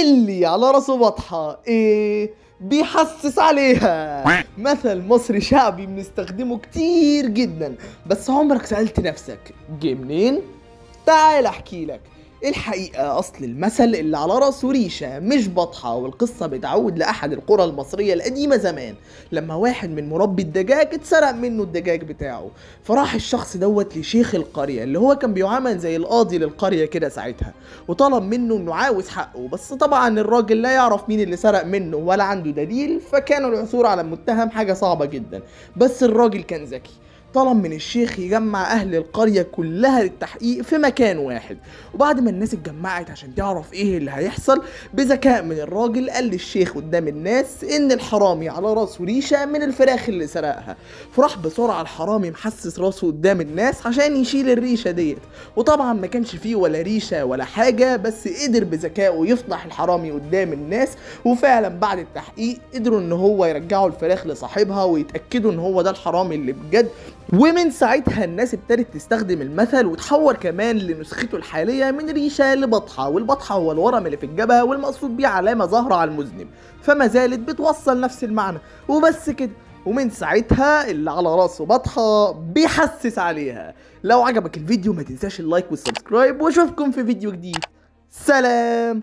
اللي على راسه بطحة ايه بيحسس عليها. مثل مصري شعبي بنستخدمه كتير جدا، بس عمرك سألت نفسك جه منين؟ تعال احكي لك. الحقيقة أصل المثل اللي على راسه ريشة مش بطحة، والقصة بتعود لأحد القرى المصرية القديمة زمان، لما واحد من مربي الدجاج اتسرق منه الدجاج بتاعه، فراح الشخص دوت لشيخ القرية اللي هو كان بيعامل زي القاضي للقرية كده ساعتها، وطلب منه انه عاوز حقه، بس طبعا الراجل لا يعرف مين اللي سرق منه ولا عنده دليل، فكان العثور على المتهم حاجة صعبة جدا. بس الراجل كان ذكي، طلب من الشيخ يجمع أهل القرية كلها للتحقيق في مكان واحد. وبعد ما الناس اتجمعت عشان تعرف ايه اللي هيحصل، بذكاء من الراجل قال للشيخ قدام الناس ان الحرامي على راسه ريشة من الفراخ اللي سرقها، فراح بسرعة الحرامي محسس راسه قدام الناس عشان يشيل الريشة ديت، وطبعا ما كانش فيه ولا ريشة ولا حاجة، بس قدر بذكائه يفضح الحرامي قدام الناس. وفعلا بعد التحقيق قدروا ان هو يرجعوا الفراخ لصاحبها ويتأكدوا ان هو ده الحرامي اللي بجد. ومن ساعتها الناس ابتدت تستخدم المثل وتحور كمان لنسخته الحالية من ريشة لبطحة، والبطحة هو الورم اللي في الجبهة والمقصود بيه علامة ظاهرة على المذنب، فما زالت بتوصل نفس المعنى وبس كده. ومن ساعتها اللي على راسه بطحة بيحسس عليها. لو عجبك الفيديو ما تنساش ال like وال subscribe، واشوفكم في فيديو جديد. سلام.